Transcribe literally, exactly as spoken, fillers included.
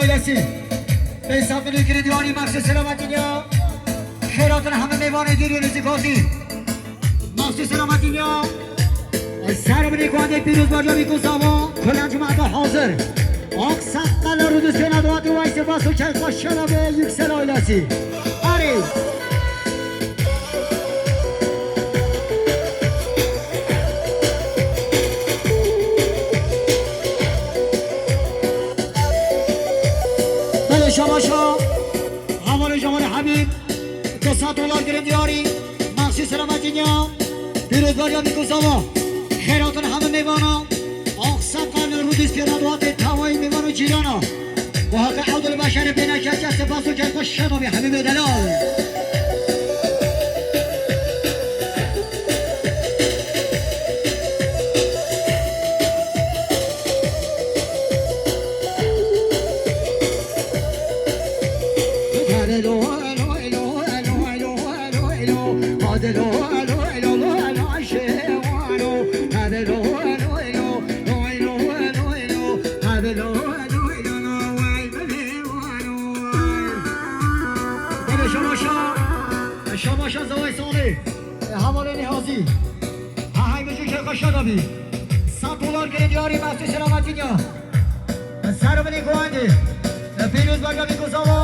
Ailesi. Bê sabirî girêdî warî, Maxsûs Selametîn ya. Xêr hatin hemî mêvanê dîrî nêzîkatî. Maxsûs Selametîn ya. Ser binê guhandê pîroz Bercamî Kuzava, kulen cemaata hazir. Ak sakal Rûdûs pêna duatî, way spas û keyfa şena be Yüksel ailesi. Arê. Belê şabaşa. Havalê Cemal Habîb. Du sed dolar girêdî warî. Maxsûs Selametîn ya. Pîrozbariya Mîkosava. Xêr hatin hemî mêvana. Ak sakal Rûdûs pêna duatê tawayî mêvan û cîrana. Muhakkak Abdulbaşarê pêneke kes spas û keyfa şena be Habîbê delal. Şamaşa, şamaşa Zaway Salih. E, havalê Nihazî. Ha, hay mijû keyfa şena bî. Sed dolar girêdî warî Maxsûs Selametîn ya. Ser binê guhandê. E, Pîrozbariya Mîkosava.